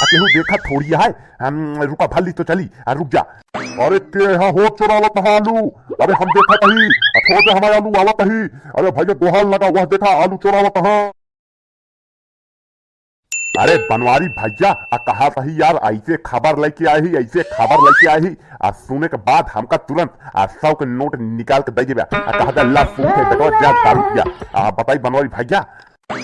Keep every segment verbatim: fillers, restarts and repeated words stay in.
आ केहू देखत थोड़ी है। हम, रुका, भल्ली तो चली, आ रुक जा। अरे के हा हो चोरावत हा आलू? अरे हम देखत ही, आ छोड़ दे हमारे आलू, आवत ही। अरे भैया गोहार लगा, वह देखा आलू चोरावत हा। अरे बनवारी भैया, आ कहा सही यार, ऐसे खबर लेके आए ही, ऐसे खबर लेके आए ही। आ सुने के बाद हमका तुरंत आ सौ के नोट निकाल के दे देबे। आ कहा दे, "ला सूखे बेटवा, जा दारू पिया।" आ बताई बनवारी भैया।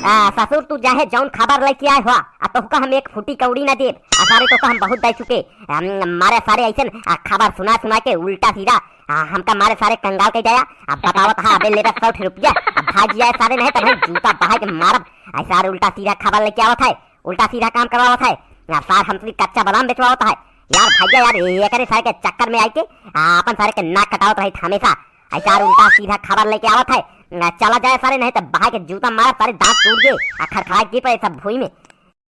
आ ससुर, तू जाहे जौन खबर लेके आए हुआ, आ तोहका हम एक फूटी कौड़ी ना देब। आ सारे तोहका हम बहुत दे चुके। हम, मारे सारे ऐसन आ खबर सुना सुना के उल्टा सीधा आ, हमका मारे सारे कंगाल के जाया। अब बतावत हा, अबे लेबे सौ ठे रुपया। अब भाग जाए सारे, नहीं तो भाई जूता बहा के मारब। ऐसा सारे उल्टा सीधा खबर लेके आवत है, उल्टा सीधा काम करवावत है। आ, सार हमसे कच्चा बादाम बेचवावत है। यार भैया यार, ये करे सारे के चक्कर में आई के, आ, अपन सारे के नाक कटावत रही हमेशा। ऐसा सारे उल्टा सीधा खबर लेके आवत है। आ, चला जाए सारे, नहीं तो बहा के जूता मारब, सारे दांत टूट गए, आ, खड़खड़ा के पड़े सब भुई में।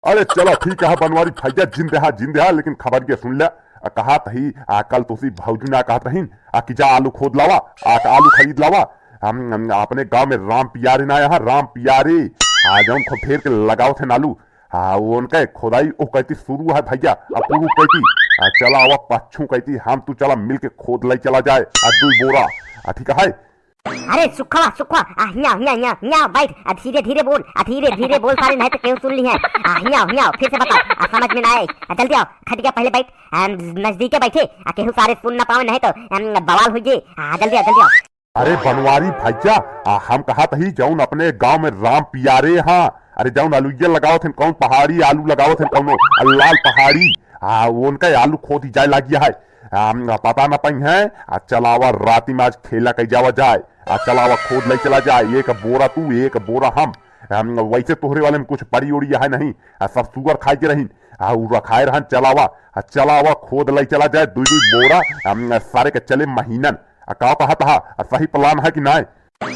अरे चला ठीक है बनवारी भैया, जिंद रहा, जिंद रहा, लेकिन खबर के सुन ले। आ, कहत ही, आ, कल तुसी भौजी ना कहत रहीन, आ, कि जा आलू खोद लावा, आ, आलू खरीद लावा। हम, हम अपने गांव में राम पियारे ना यहाँ, राम पियारे। आ, जौन खूब ढेर के लगावत है आलू। आ, वो उनका खोदाई ओ कहती शुरू है भैया, आ, पूरू कहती। आ, चला आवा पच्छू कहती, हम तू चला मिल के खोद लाई चला जाए, आ, दुई बोरा। आ, ठीक है। अरे सुखवा, सुखवा, आ, हियाँ, हियाँ, हियाँ, हियाँ, बैठ, आ, धीरे, धीरे बोल, आ, धीरे, धीरे बोल, सारे नहीं तो केहू सुन ली है। आ, हियाँ, हियाँ, फिर से बता, आ, समझ में ना आए। आ, जल्दी आओ, खटिया पहले बैठ, आ, नजदीके बैठे, आ, केहू सारे सुन ना पावे, नहीं तो, अम, बवाल हो जाए। आ, जल्दी आओ, जल्दी आओ। अरे बनवारी भैया, आ, हम कहत ही जौन अपने गांव में राम पियारे हाँ, अरे जौन अलुइया लगावत हैं, कौन पहाड़ी आलू लगावत हैं, कौनो लाल पहाड़ी, आ, उनका आलू खोदी जाए लागी है। आ, पता न पई है, आ, चलावा राती में आज खेला कई जावा जाए। आ चलावा, खोद लई चला जाए, एक बोरा तू, एक बोरा हम। हम, वैसे तोहरे वाले में कुछ पड़ी ओड़ी है नहीं, आ सब सुअर खाए के रहीन, आ उ रखाए रहन। चलावा, आ चलावा, खोद लई चला जाए, दुई दुई बोरा, हम, सारे के चले महीनन। आ का कहत हा, आ सही plan है कि नाय?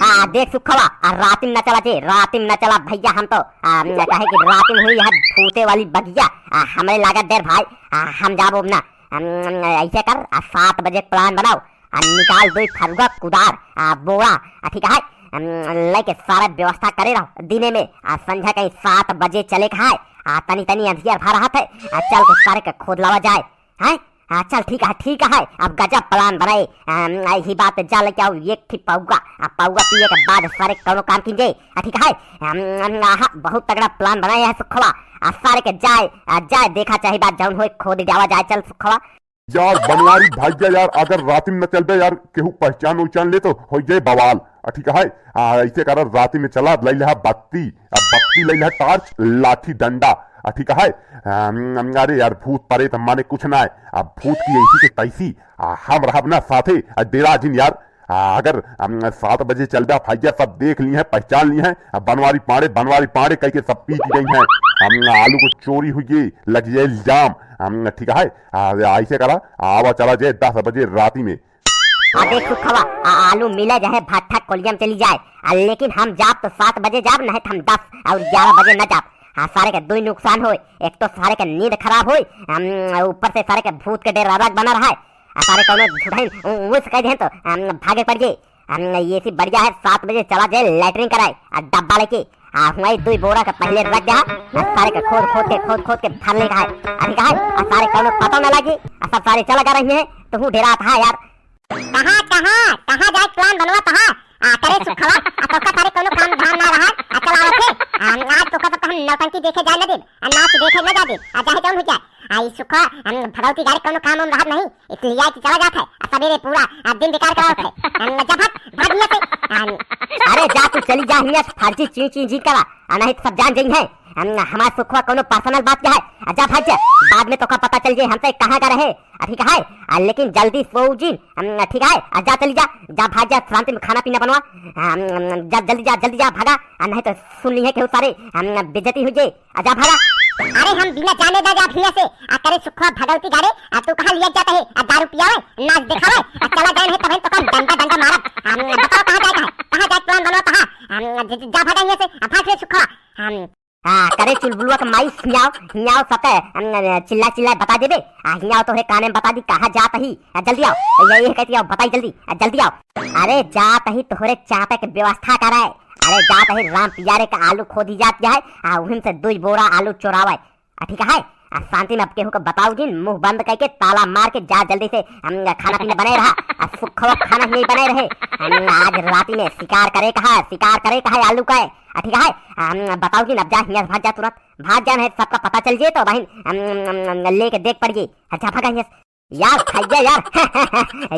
आ देख सुखवा, आ रातिम न चला जे, रातिम न चला भैया, हम तो, आ, कहे कि रातिम हुई है भूते वाली बगिया, आ हमरे लागत देर भाई, आ हम जाबो ना। हम, ऐसे कर, आ सात बजे plan बनाओ, आ निकाल दो फरुआ कुदार, आ बोरा, आ ठीक है, हम, लेके सारा व्यवस्था करे रहो दिने में, आ संझा के सात बजे चले के है, आ तनी तनी अंधियर भा रहत है, आ चल के सारे के खोद लावा जाए, हैं? आ चल ठीक है, ठीक है, अब गजब plan बनाए, हम, यही बात जा लेके आओ एक ठी पौगा, आ पौगा पिए के बाद सारे कौनो काम कीजिए, आ ठीक है, हम, हम, आहा, बहुत तगड़ा plan बनाए है सुखवा, आ सारे के जाए, आ जाए देखा चाहे बात जौन होए खोद जावा जाए, चल सुखवा। यार बनवारी भैया यार, अगर राती में न चलबे यार, केहू पहचान उहचान ले तो हो जाए बवाल। आ, ठीक है, आ, ऐसे कर राती में चला, लई लिहा बत्ती, आ, बत्ती लई लिहा, torch, लाठी डंडा, आ, ठीक है। अम, अरे यार, भूत परेत माने कुछ ना है, आ, भूत की ऐसी के तैसी, आ, हम रहब ना साथे, आ, डेरा जिन यार। आ, अगर, अम, सात बजे चलबे भैया, सब देख ली हैं, पहचान ली हैं, आ, बनवारी पांड़े, बनवारी पांड़े कह के सब पीट गई हैं। हम आलू को चोरी हुई, लग जाए इल्जाम। हम, ठीक है, आ, ऐसे करा, आवा चला जाए दस बजे राती में। आ देख सुखवा, आ आलू मिले चाहे भट्ठा कोलिया में चली जाए, आ लेकिन हम जाब तो सात बजे जाब, नहीं तो हम दस और ग्यारह बजे न जाब। आ सारे के दुई नुकसान होए, एक तो सारे के नींद खराब होए, हम, ऊपर से सारे के भूत के डर अलग बना रहा है। आ सारे कौनो झुठाइन उ-, उस कह दें तो, हम, भागे पड़ जाए। हम, ये सी बढ़िया है, सात बजे चला जाए लैट्रिन कराए, आ डब्बा लेके, आ हुआई दुई बोरा के पहले रख दे, आ सारे के खोद खोद के, खोद खोद के भर ले का है। अभी का है, आ सारे कौनो पता न लागे, आ सब सारे चला जा रही हैं, तो हूँ डेरात हा यार। कहाँ, कहाँ, कहाँ जाए plan बनवा तहा? आ करे सुखवा, आ तोका सारे कोनो काम धाम ना रहा, आ चला आवत है। आ, आज तोका तो हम नौटंकी देखे जाए न देब, आ नाच देखे न जा देब, आ चाहे जौन हो जाए। आ ई सुखवा, हम भगवती गाड़ी कोनो काम हम रहत नहीं, इसलिए आज चला जात है। आ सवेरे पूरा, आ दिन बेकार करावत है। हम जा भाग, भाग हियां से। हम अरे जा तू चली जा हियां से, फालतू चीं चीं जी करा, आ नहीं तो सब जान जाई है। हम, हमार सुखवा कोनो personal बात के है, आ जा भाग जा, बाद में तोका पता चल जाए हमसे कहाँ का रहे। आ, ठीक है, आ, लेकिन जल्दी सो जिन, हम, ठीक है, आ, जा, चली जा, जा, भाग जा, शांति में खाना पीना बनवा, हम, जा, जल्दी जा, जल्दी जा, भागा, आ, नहीं तो सुन ली है केहू सारे, हम, बेइज्जती हो जाए, आ, जा, भागा। अरे, हम बिना जाने ना जा हियां से, आ, करे सुखवा भगवती गाड़े, आ, तू कहाँ लिया जाता है, आ, दारू पियावे, नाच दिखावे, आ, चला जाए नहीं तब तो हम डंडा, डंडा मारब, हम, बताओ कहाँ जाए, कहाँ, कहाँ जाए, plan बनवा कहाँ, हम, ज-, ज-, जा, भागा हियां से, आ, भाग रे सुखवा, हम, हाँ, करे चुलबुलवा के माई, हियाव, हियाव सबके, अम, चिल्ला चिल्ला बता देबे। आ, हियाव तोहरे काने में बता दी, कहाँ जात ही। आ, जल्दी आओ। यही कहती आओ, बताई जल्दी। आ, जल्दी आओ। अरे, जात ही तोहरे चापे के व्यवस्था कराए। अरे, जात ही राम पियारे का आलू खोदी जात जाए। आ, उहिम से दुई बोरा आलू चोरावे। आ, ठीक है? आ शांति में अब केहू को बताओ जिन, मुँह बंद कइके ताला मार के जा जल्दी से। हम, खाना पीना बनाए रहा, आ सुखवा खाना ही नहीं बनाए रहे। हम, आज राती में शिकार करे कहा, शिकार करे कहा आलू का है। आ ठीक है, हम, बताओ जिन अब जा हियाँ से भाग जा तुरंत, भाग जा नहीं सबका पता चल जाए तो बहिन, हम, हम, हम, लेके देख पड़ जाए। अच्छा भागा हियाँ से। यार भैया यार,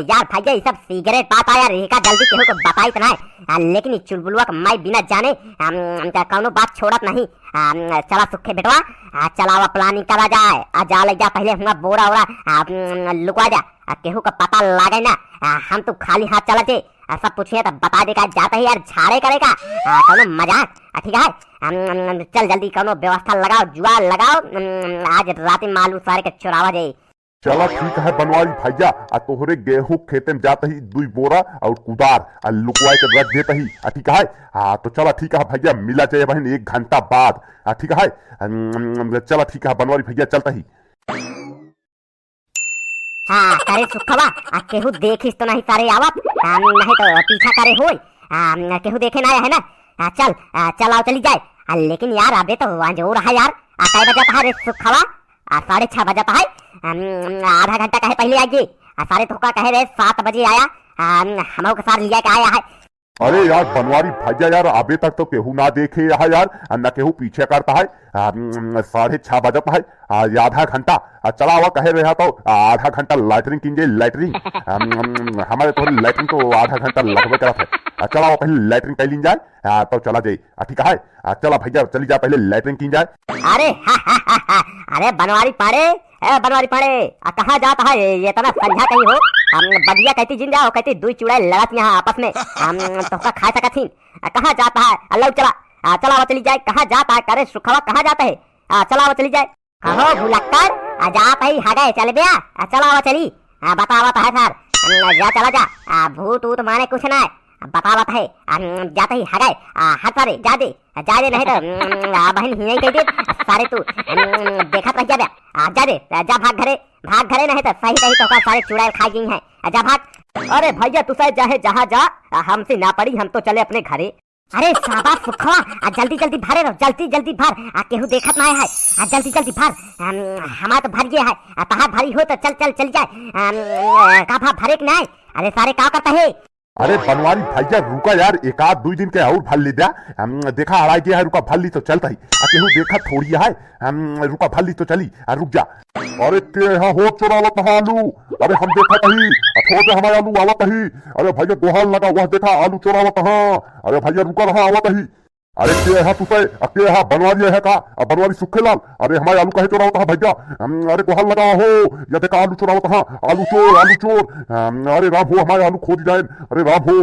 यार भैया, ये सब secret बात है यार, एका जल्दी केहू को बताई तो ना है। आ, लेकिन ई चुलबुलवा के माई बिना जाने, हम, हमका कौनो बात छोड़त नहीं। आ, चला सुखे बेटवा, आ, चला अब planning करा जाए। आ, जा ले जा पहले हुआ बोरा ओरा, आ, लुकवा जा। आ, केहू का पता लागे ना, आ, हम तो खाली हाथ चला जे। आ, सब पूछिए तो बता दे का जाता है यार, झाड़े करे का, आ, कौनो मजाक। आ, ठीक है, हम, हम, चल जल्दी कौनो व्यवस्था लगाओ, जुगाड़ लगाओ। हम, आज रात में आलू सारे के चुरावा जाए। चला ठीक है बनवारी भैया, आ तोहरे गेहूं खेते में जात ही दुई बोरा और कुदार आ लुकवाए के रख देत ही। आ ठीक है, हाँ तो चला ठीक है भैया, मिला जाए बहिन एक घंटा बाद। आ ठीक है, अम, चला ठीक है बनवारी भैया, चलता ही। हाँ, करे सुखवा, आ केहू देखिस तो नहीं सारे आवत, आ, नहीं तो पीछा करे होई। आ, केहू देखे ना आया है ना? आ, चल, आ, चल आओ चली जाए। आ, लेकिन यार अबे तो अंजोर है यार। आ, कै बजत है रे सुखवा? आ, साढ़े छह बजत है। अम, आधा घंटा कहे पहले आइए। आ, सारे तोहका कहे रे सात बजे आया। आ, हमहू के साथ लिया के आया है। अरे यार बनवारी भैया यार, अबे तक तो केहू ना देखे है यार, आ, ना केहू पीछे करता है। आ, अम, साढ़े छह बजत है। आ, ये आधा घंटा, आ, चला आवा कहे रहा तो, आ, आधा घंटा लैट्रिन कीन जाए, लैट्रिन। अम, अम, हमारे तो लैट्रिन तो आधा घंटा लगबे करत है। आ, चला आवा पहले लैट्रिन कर लीन जाए, आ, तो चला जाए। आ, ठीक है, आ, चला भैया चली जा पहले लैट्रिन कीन जाए। अरे, अरे बनवारी पाड़े, ए बनवारी पाड़े, आ, कहाँ जात है ये, ये इतना संझा कहीं हो? हम बदिया कहती जिन जाओ, कहती दुई चुड़ैल लड़त यहाँ आपस में, हम तोहका खा सकत ही। आ, कहाँ जात है? आ, लौ चला, आ, चला आवा चली जाए, कहाँ जात है? करे सुखवा कहाँ जात है? आ, चला आवा चली जाए। कहो भुलक्कड़, आ जात ही हगे चलब्या, आ चला आवा चली, आ बतावत है सर, अम, जा चला जा, आ भूत ऊत माने कुछ ना है, आ बतावत है, आ, अम, जात ही हगे, आ हट सारे, जा दे, आ जा दे नहीं तो, अम, आ बहन हियाई कह दे, आ सारे तू, अम, देखत रह जाबे, आ जा दे, आ जा भाग घरे, भाग घरे नहीं तो सही सही तोका सारे चुड़ैल खा गई हैं, आ जा भाग। अरे भैया तू सारे जाहे जहाँ जा, आ हमसे ना पड़ी, हम तो चले अपने घरे। अरे शाबाश सुखवा, आ जल्दी जल्दी भरे रहो, जल्दी जल्दी भर, आ केहू देखत ना है, आ जल्दी जल्दी भर, हम, हमार तो भर गया है, आ तहार भरी हो तो चल चल चल जाए, हम, का भा भरे के ना है? अरे सारे का करता है? अरे बनवारी भैया रुका यार, एक आध दुई दिन के और भर ले द्या, हम, देखा हराई गया है, रुका भर ली तो चलता ही, आ केहू देखा थोड़ी है, हम, रुका भर ली तो चली, आ रुक जा। अरे के हा हो चोरावत हा आलू? अरे हम देखत ही, आ छोड़ दे हमारे आलू आवत ही। अरे भैया गोहार लगा, वह देखा आलू चोरावत हा। अरे भैया रुका रहा आवत ही। अरे के हा तू से, आ के हा बनवारी है का? आ बनवारी सुखेलाल, अरे हमारे आलू काहे चोरावत हा भैया? हम, अरे गोहार लगा हो, या देखा आलू चोरावत हा, आलू चोर, आलू चोर। हम, अरे राम हो हमारे आलू खोज जाए, अरे राम हो।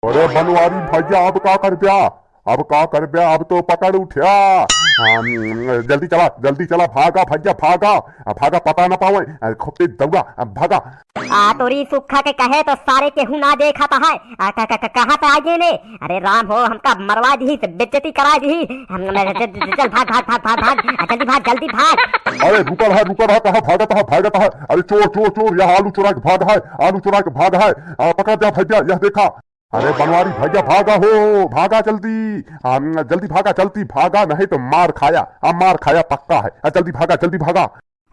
अरे बनवारी भैया अब का करब्या? अब का करब्या? अब तो पकड़ उठ्या। हम, जल्दी चला, जल्दी चला, भागा भैया भागा, आ, भागा पता ना पावे, आ, खूब तेज दौड़ा, आ, भागा। आ तोरी सुखा के कहे तो सारे केहू ना देखत है, आ, क-, क-, क-, कहाँ से आ गए ने? अरे राम हो हमका मरवा दी, बेइज्जती करा दी। हम, ज-, ज-, ज-, चल भाग भाग भाग भाग भाग, आ, जल्दी भाग जल्दी भाग। अरे रुका रहा रुका रहा, कहाँ भागत है भागत है? अरे चोर चोर चोर, यह आलू चुरा के भाग है, आलू चुरा के भाग है, आ, पकड़ जा भैया, यह देखा। अरे बनवारी भैया भागा हो, भागा जल्दी, आ, जल्दी भागा, जल्दी भागा, नहीं तो मार खाया, आ, मार खाया पक्का है। आ, जल्दी भागा, जल्दी भागा।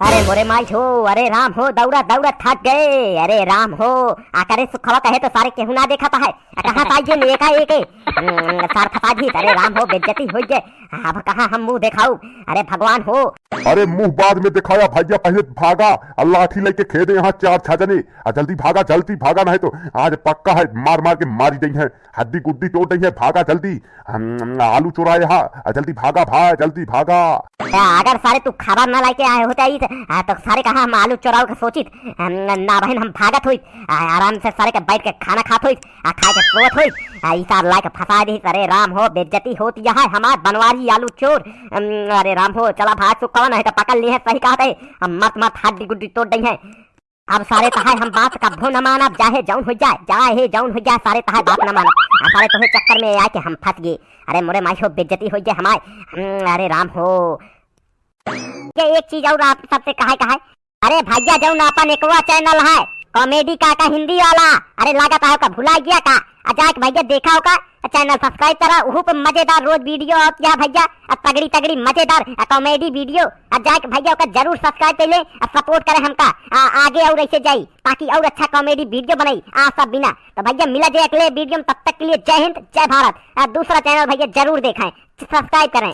अरे मोरे माई हो, अरे राम हो, दौड़ा दौड़ा थक गए। अरे राम हो, आ करे सुखवा कहे तो सारे केहू ना देखत है। आ, कहाँ से आइए ने एका एक, हम्म, सार फंसा दी। अरे राम हो, बेइज्जती हो गए। अब कहाँ हम मुँह देखाऊ? अरे भगवान हो। अरे मुँह बाद में दिखाया भैया, पहले भागा। आ लाठी लेके खेदे यहाँ चार छह जने। आ जल्दी भागा, जल्दी भागा, नहीं तो आज पक्का है मार मार के मारी दई है, हड्डी गुड्डी तोड़ दई है। भागा जल्दी, हम, हम आलू चुराए हा। आ जल्दी भागा भाई, जल्दी भागा। आ, अगर सारे तू खाबा ना लेके आए होते आई त, आ, तो सारे कहाँ हम आलू चुराओ के सोचित। हम, ना बहन हम भागत होई। आ, आराम से सारे के बैठ के खाना खात होई। आ खाए के सोवत होई, आ ई सार लाइके फंसा दी। अरे राम हो, बेइज्जती होती है हमार बनवारी आलू चोर। अम, अरे राम हो, चला भाग सुखवा, नहीं तो पकड़ ली है, सही कहत है। हम मत मत हड्डी गुड्डी तोड़ दई है। अब सारे तहार हम बात कब्बो न मानब, चाहे जौन हो जाए, चाहे जौन हो जाए, सारे तहार बात न मानब। आ सारे तोहे चक्कर में आके हम फंस गए। अरे मोरे माई हो, बेइज्जती हो गए हमार। हम्म, अरे राम हो। के एक चीज और आप सबसे कहे, कहे, अरे भैया, जौन आपन एकवा channel है, Comedy काका हिंदी वाला, अरे लागत है ओका भुला गया का? आ जाके भैया देखा ओका, channel subscribe करा, उहू पे मजेदार रोज video आवत या भैया, आ तगड़ी तगड़ी मजेदार, आ comedy video, आ जाके भैया ओका जरूर subscribe कर ले, आ support करे हमका, आ आगे और ऐसे जाई, ताकि और अच्छा comedy video बनाई, आ सब बिना। तो भैया मिला जाए अगले video में, तब तक के लिए जय हिंद, जय भारत, आ दूसरा channel भैया जरूर देखें, subscribe करें।